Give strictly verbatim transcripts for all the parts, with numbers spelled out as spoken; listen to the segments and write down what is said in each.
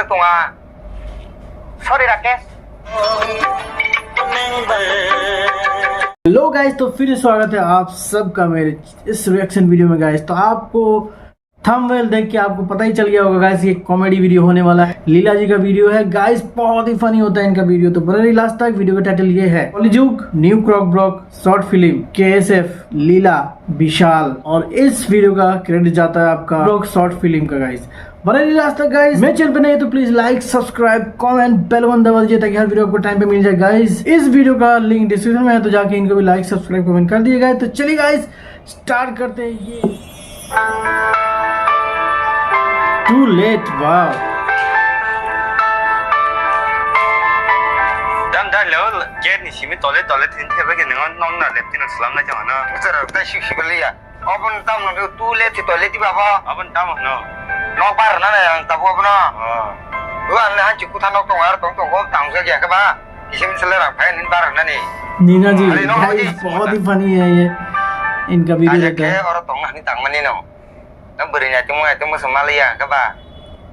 Tonga. Sorry, Rakesh. Hello guys, तो फिर से स्वागत है आप सबका मेरे इस रिएक्शन वीडियो में। गाइस, तो आपको थंबनेल देख के आपको पता ही चल गया होगा गाइस, ये कॉमेडी वीडियो होने वाला है। लीला जी का वीडियो है गाइस, बहुत ही फनी होता है इनका वीडियो। तो बने रहिए लास्ट तक। वीडियो का टाइटल ये है कॉलेजुग न्यू क्रॉक ब्रॉक शॉर्ट फिल्म, केएसएफ, लीला, विशाल, और इस वीडियो का क्रेडिट जाता है आपका ब्रॉक शॉर्ट फिल्म का गाइस। बने रहिए लास्ट तक गाइस। मेरे चैनल पे नए हो तो please like, subscribe, comment, bell button दबा दीजिए ताकि हर वीडियो आपको टाइम पे मिल जाए गाइस। इस वीडियो का लिंक डिस्क्रिप्शन में है, तो जाके इनको भी लाइक, सब्सक्राइब, कमेंट कर दिए गाइस। तो चलिए गाइस, स्टार्ट करते हैं ये। Too late, wow. Dam dar lo, gate ni simi tole tole thin thebe ke nang nong na lepti na slam na jang na. Utar ta shi shi baliya. Obon tam no tu le ti tole ti baba. Obon tam no. Nok bar na na yang tabu abono. Oh. Lu an le han chi kutha nok tong ar tong tong go tang ja ya ke ba. Isim sele rang phai nin bar na ni. Neena जी, अरे, no guys, जी। बहुत ही फनी है ये, इनका वीडियो रहता है। Oro tong na ni tang mani no. Na bwrwi ni aitwmwi aitwmwi se maliya hwnkhe ba.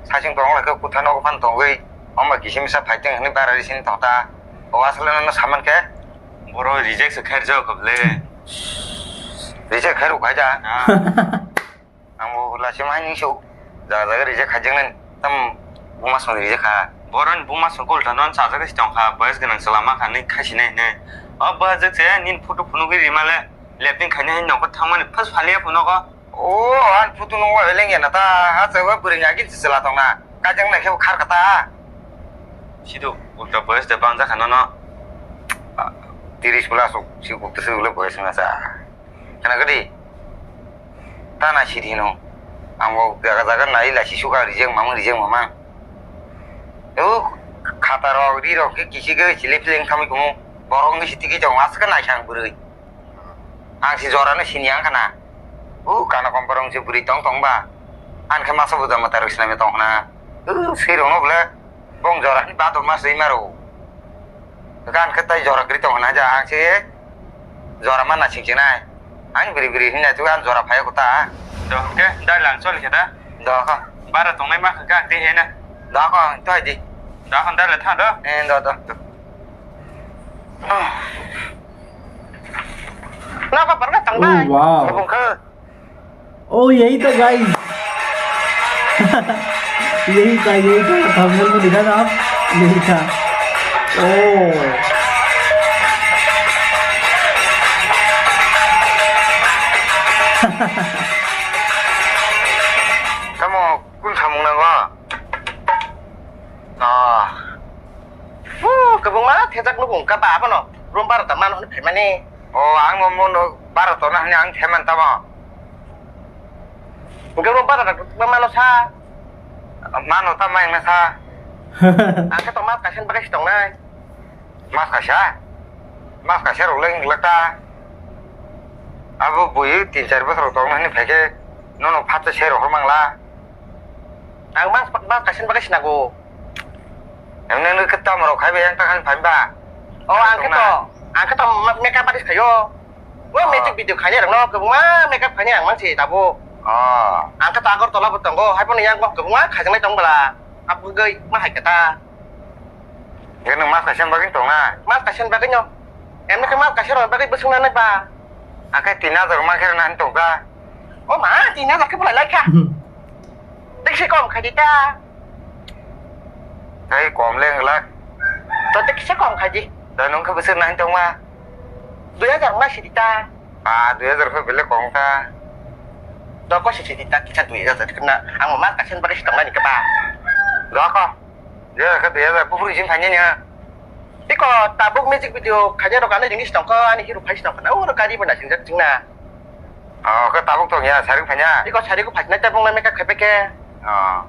Saichung tong lai khe kutha nogo phano tongwi. Omo kisimsa phaiteng hwnwi bara risini tongta. O aswk no saman khe. Boro reject se khairjak kho le. Reject khairu khaida. Ah. Ang bo hula se mai ning su. Jaga jaga reject khaijaknai tam buma song reject kha. Boron buma song kol thanon sajak se tongkha. Boys gwnang chwla ma kha ni khaisi nai ne. O bajak se nin photo phunugwi rimale. Lepin khaina hin nokho thangmani phas phaliya phunogo. O, an photo nung wa eleng ya na ta, ha, sa wa bwrwi nya gin sila tong na. Kajang na khe khar kata. Sido, ulta boyos de bang jakha nono. Tiris plus si guk tese ule boyos na sa. Kana gadi. Ta na si dino. Ang bo jaga jaga nai la si suka rijeng mamang rijeng mamang. O, khata rok ri rok ke kisi ge chili pleng thami kumu. Borok ngi si tiki jong as ka nai sang bwrwi. Ang si jora no sini ang kana. U kana komporong si bwrwi tong tong ba. An khe masa buja mata rok sinami tong khna. U swi rok no bwle bong jora ni bador mas ri maro. Gan khe tai jora kri tong khna ja ang si jora mana sing sing nai. Ang biri biri hinna tu an jora phai kuta. Do ke dai lang chol khe da. Do kha. Bara tong nai ma kha te he na. Do kha to di. Do kha dai le tha do. Eh do do. Na pa parga tang Oh, dai. Wow. Sabung khe. Oh, यही था गाइस। यही था, यही था। थंबनेल में दिखा था आप, यही था। Oh। Tamo kun samung nango? Ah. Huh, kwbangma thejak nukung ka ba abono. Room barota mano hwnwi phaimani. O, ang no mono barota na hwnwi ang thaiman tamo. Hwnkhe room barota ma mano sa. Mano tamo ang na sa. Ang khe tong mas kaisa bagwi si tongnai. Mas kaisa? Mas kaisa rok le wng glak ta. Abo bui tin char bosor rok tong hwnwi phai khe nono phatsa se rohor mangla. Ang mas, mas kaisa bagwi sinago. Emne nung khe tamo rok khai bai yang ta khan phan ba. O, ang khe to, ang khe to ma-, makeup artist khayo. O, ah, music video khainai rok no kwbangma makeup khainai ang mansi tabuk. Ah. Ang khe to Agartala bo tongo, hai phano yang bo kwbangma khaijaknai tong bwla. Abo gwi ma hai khe ta. Nung mas kaisa bagwi tong na? Mas kaisa bagwi no. Emne khe mas kaisa rok bagwi bwswk nanai ba. Ang khe tin hajar ma khe rwna tong kha. O ma, tin hajar khe bolai lai kha. Tei se kom khai di ta. Tei kom le wng glak. To tei kisa kom khai di. Da nung khe bwswk nang tong ma? Dui hajar ma si di ta. Ah, dui hajar khe bele kom kha. Do ko si si di ta kisa dui hajar khe na. Ang ma kaisa bagwi si tong nai ni khe ba. Do ko. Dui hajar khe dui hajar buphuru isin phai nai ni ha. Iko tabuk music video khaina rok ani jingni si tong kha, ani hero phai si tong kha na. Oro gari bo naising jak jing na. Oh, khe tabuk tong ya, sarik phanya? Iko sarik ko phajna tabuk na makeup khai peke. Oh.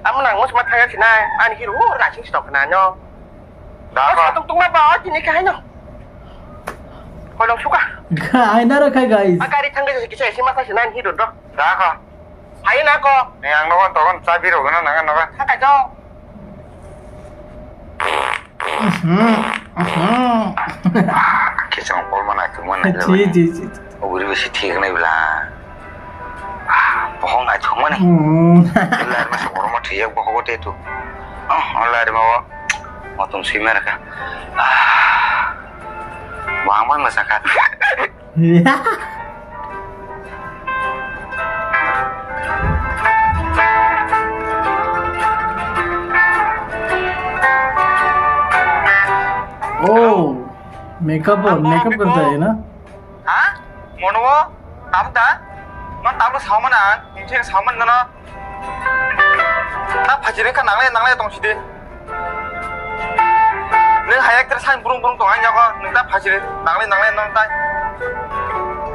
Amo nang mosma thaya sinai, ani hero o rasing si tong khna no. Da ko. Tung tung ma ba, tini kahai no. Kolong suka. Hai na rakhai, guys. A gari thang kisa kisa isi masa sinai ani hero do. Da ko. Hai na ko. Ni ang nogo togon chabi rok no nang nogo. Thang kai jo. Khe chwng kolma naithokma nailaibai. Ji, ji, ji, ji. Obori bisi thik nai bwla. Ah, bohok naithokmani. Hmm. Lar masa borok ma thwiyak bohogo te tu. Oh, ola rima o. Motom sui mera ka. Wang wang masa ka. Oh, makeup, makeup करता है ना? Ha? Mono? Tabuk da? Man tabuk saumana ang, ningthek saumani nono. Ta phajirwi kha nangle nangle tong sidi. Nung hai ektra san burung burung tong ang jago, nung ta phajirwi nangle nangle nong tai.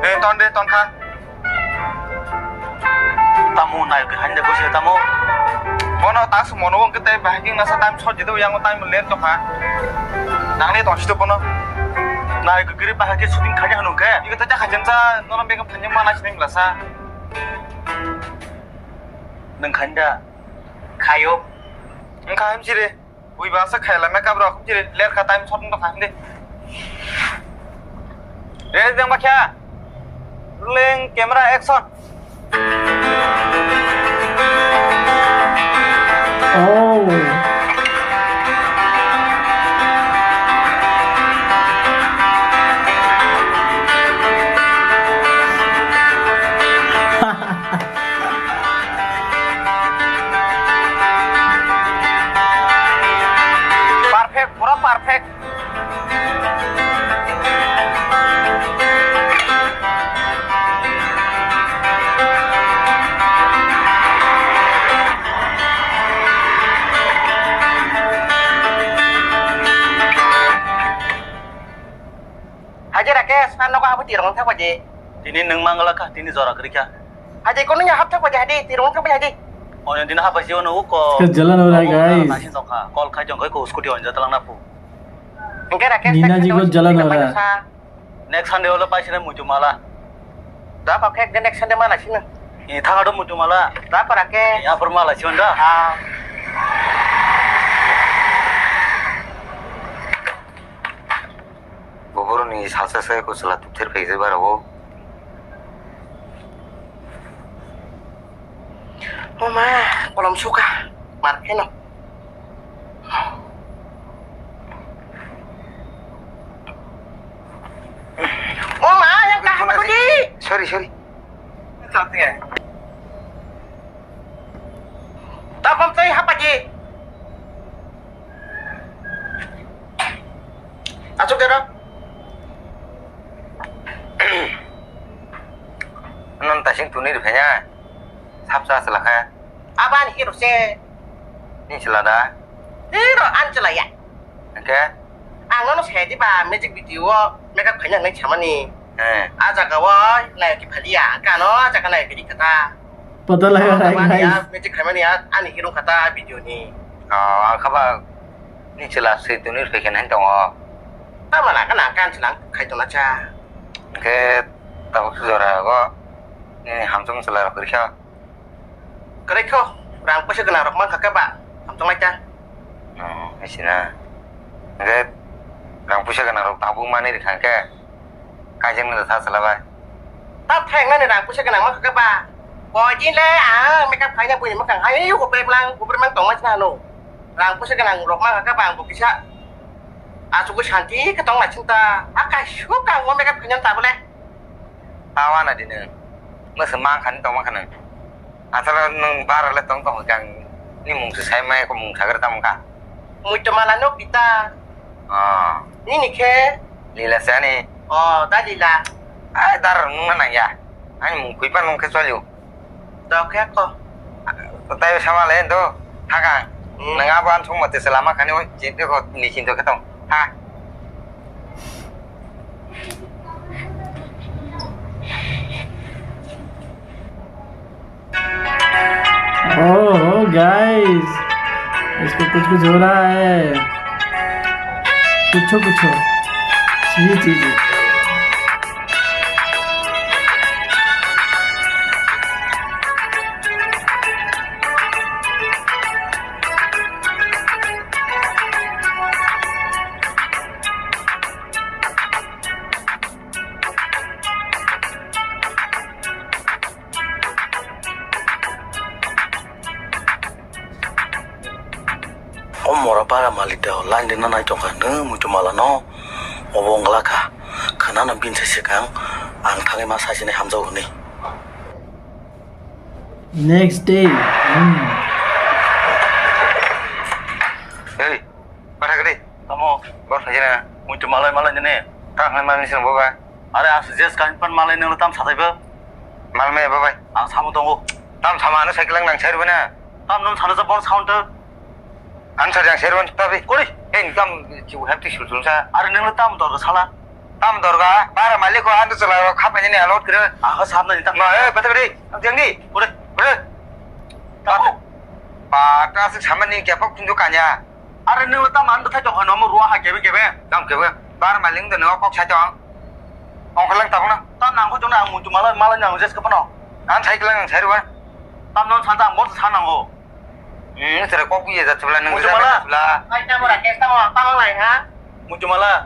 Eh, ton de, ton kha. Tamo nai ke hande ko se tamo. Bono ta su mono wng ke tai bahai king nasa time short jete yang time late to kha. Nangle tong sidi bono. Nai ke giri bahai ke shooting khaja hanu ke. Iko ta khaja sa nono bega phanya mana sini lasa. Nung khanda khayo. Nung kha hamsi re. Ui ba sa khaila makeup rok hamsi re. Ler kha time short to kha hindi. Re deng bakya. Rolling camera action. Oh. Perfect, pura perfect. Haji Rakesh, ang nogo habu tirong thang baje. Tini nung mangala kha, tini jora kwrwi kha. Haji kono ya hap thang baje, haji tirong thang baje, haji. Onya dina hap baje ono uko. Ke jalan ora, guys. Nasin tongkha, call khai jong khai ko scooty onja talang na pu. Hingke Rakesh, Nina ji ko jalan ora. Next Sunday olo paisina muitu mala. Da kok khek next Sunday mala sina. Ni thang ado muitu mala. Da para ke. Ya pur mala sina da. Ah. Boboroni salsa se ko chwla tubther phai je bara o. O ma, kolom suka. Mar kheno. O ma, yang kaham ko di. Sorry, sorry. Tapam tai hapa di. Asuk dero. Non tasing tuni rupanya. Sapsa selaka. Aban hiru se. Ni selada. Hiru an selaya. Oke. Ang nono se di ba music video o makeup khaina nai chamani. Eh. A jaga o nai ki phalia. Kano a jaga nai ki kata. Pata laga rai guys. Mechi khaimani ya, ani hirung kata video ni. Oh, ang khaba ni chwla swi tuni rwkhe nai tongo. Tama na kana kan chwla khai tongna cha. Khe tabuk jora go ni hamsung chwla rok rikha. Kare kho, rang poisa gana rok man kha ba, hamsung lai cha. Oh, isina. Hingke rang puisa gwnang rok tabuk mani rikha hingke kaijak nang tha chwla bai. Tap thai nani rang puisa gwnang ma kha ba. Koi din le ang makeup khaina buini mwkhang hai uko peblang, uko peblang tong ma sina no. Rang puisa gwnang rok ma kha ba ang bo kisa. Asugwi santi khe tong lai sinta. Akai suk ang makeup khaina ta bole. Tawana di nwng. Mwswk mang khani tongma kha nwng. Atharo nwng bara le tong tong kang ni mung se sai mai ko mung sagar tamo kha. Mui to mala nok dita. Ah. Nini khe? Lila se ani. Oh, da lila. Ai dar nwng na nang ya. Ani mung khui pa nwng khe choli. Dok khe ko. Tai sama le do. Thaka. Hmm. Nwng abo an sung mate se lama khani oi, chinta ko ni chinta khe tong. Ha. ओहो गाइस, इसको कुछ कुछ हो रहा है। पूछो पूछो। जी जी जी। O mora bara malik da line rina nai tongkha nw muitu mala no obo wngla kha. Khwnana bini se swkang ang thangwi ma sasinai hamjak hwnwi. Next day. Hmm. Hey, pathak di. Tamo? Bor sajina. Muitu malai malai nini. Tak nai mani sini boba. Are as jes kain pan malai nang tam satai ba. Mal me boba. Ang samu tongo. Tam sama anu cycle nang sai bana. Tam nung sana sa bor sound. Answer yang serwan tabi. Kori. Hey, tam you have to shoot sa. Are nang tam dor sala. Tam dorga, bara malik ko ando chala kha pani ni alot kira. Aha sab na tam. Ma, eh, bata kari. Ang tiang ni. Kori. Kori. Tam. Ba, ta se sama ni kya pak tunjuk kanya. Are nang tam ando thai tong hano mo ruwa ha kebe kebe. Tam kebe. Bara malik do no kok sa tong. Ong khalang tabang na. Tam nang ko jong na ang muitu mala mala nang jes ka pano. Ang sai khalang ang sai ruwa. Tam non sa ta mo sa nang ho. Hmm, sere kok ye jat chwla nang Muitu mala. Chwla. Ai tamo Rakesh tamo tamo lai ha. Muitu mala.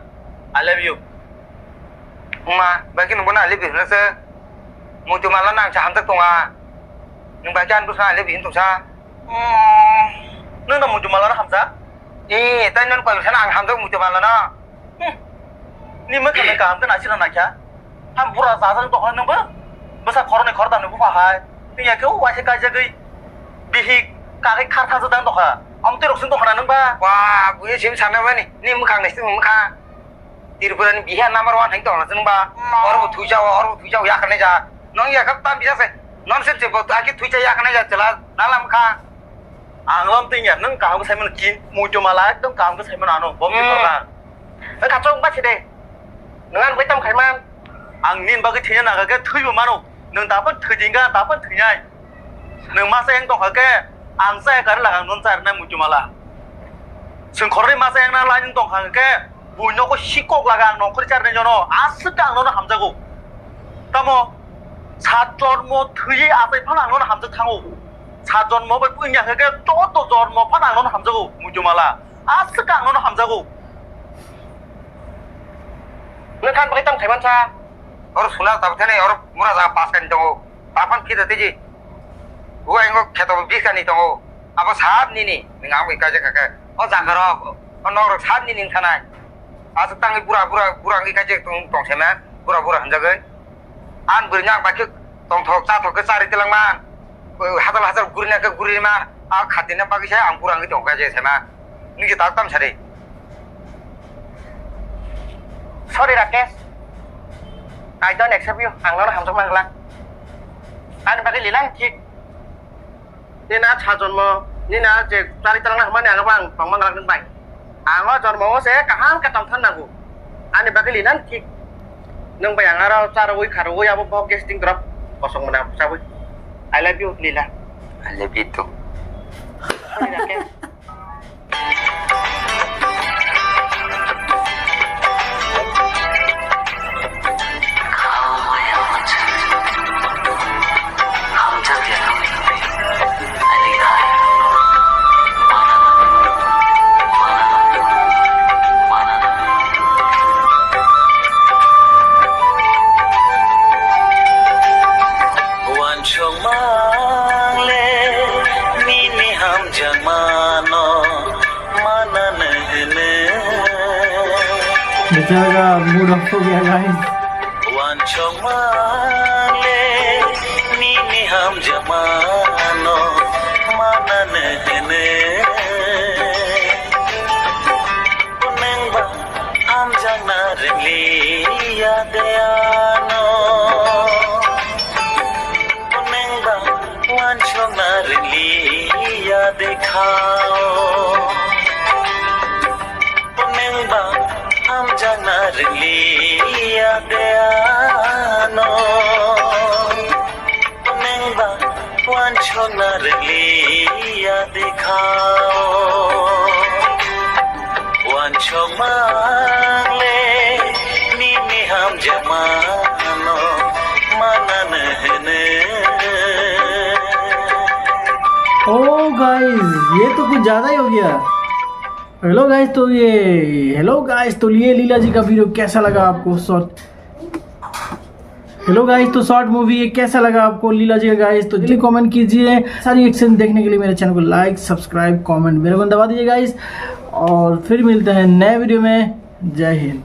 I love you. Ma, bagi nungbo na I love you na se. Muitu mala nang cha hamjak tonga. Nung bagi an busna I love you tongsa. Hmm. Nung na muitu mala na hamjak? Eh, tai non koi sana ang hamjak muitu mala na. Hmm. Ni mwkhang no kaham khe naisina naikha. Ham bura jajak tokha nungbo. Bwsa khoroknwi khorokdamni bupha hai. Twiya khe waisa kaijagwi bihik kagwi khar thajak dang tokha. Amtwi rok sung tokha na nungba. Wa, buya sim sana mani. Ni mwkhang naising mwkha. Tripura ni biha number one hai tokha nungba. Ma. Oro bo thuisa, oro bo thuisa, yakarnai ja. Nong yakhap tam bisa se. Non se chebo aki thuisa yakarnai ja chela. Nalam kha. Ang lam twiya nung kaham khe saimano kin. Muitu mala ekdom kaham khe saimano ano. Bom Hmm. Khorokha. Wngkha chwng bai se de. Nwng ani bai tamo khai man? Ang nini bagwi thwina nangkha khe thwibo mano. Nwng daphano thwi di wngkha, daphano thwinai. Nwng ma chayang tongkha khe ang chaya kari laga nwng chaya rwnai muitu mala. Chwng khoroknwi ma chayang na lai nwng tongkha khe buino khe sikok laga ang nongkhorwi cha rwnai jono aswk khe ang nono hamjago. Tamo sat jormo thwiwi achai phano ang nono hamjak thango. Sat jormo bai wngya khe joto jormo phano ang nono hamjago muitu mala. Aswk ang nono hamjago. Nwng khan bagwi tamo khaiman sa? Oro suna tabuk thani oro mura jaga pas kani tongo. Tapan kita tiji. O engo kheto biskani tongo. Abo sab nini. Nwng ang bai kaijak kha khe. O jaga rok, o nok rok sab nini wngkha nai. Aswk tangwi bura bura bura wngwi kaijak tong tong sema. Bura bura hanjagwi. Ang bwrwi nang bai khe tongthok chathok khe charwi twlang man. Hatal hatal gurina khe gurima. A khatina bagwi se ang bura wngwi tong kha je sema. Nini tak tam sari. Sorry Rakesh. I don't accept you. Ang nono hamjak mangla. Ani bagwi lilang thik. Nini a sa jonmo, nini a je chari talangna hwnmani ang bang tongma nang bai. Ang o jonmo o se kaham khe tongthar nango. Ani bagwi linan thik. Nwng bai ang aro charwi kharwi abo bok gas ting drop kosong mwnang chawi. I love you, Lila. I love you too. Sorry, Rakesh. Wansong mangle nini hamjakmano manano hwnwi. Bichara mood off ho gaya, guys. Wansong mangle nini hamjakmano manano hwnwi. Nengba hamjakna rwngli ya de ano. Nengba wansokna rwngli ya de khao. Nengba hamjakna rwngli ya de ano. Nengba wansokna rwngli ya de khao. Wansok mangle nini hamjakmano manano hwnwi. Oh guys, ये तो कुछ ज्यादा ही हो गया। Hello guys, तो ये, hello guys, तो ये लीला जी का वीडियो कैसा लगा आपको? Short हेलो गाइस, तो शॉर्ट मूवी ये कैसा लगा आपको लीला जी का गाइस? तो जल्दी कमेंट कीजिए। सारी एक्शन देखने के लिए मेरे चैनल को like, subscribe, comment bell icon दबा दीजिए गाइस। और फिर मिलते हैं नए वीडियो में। जय हिंद।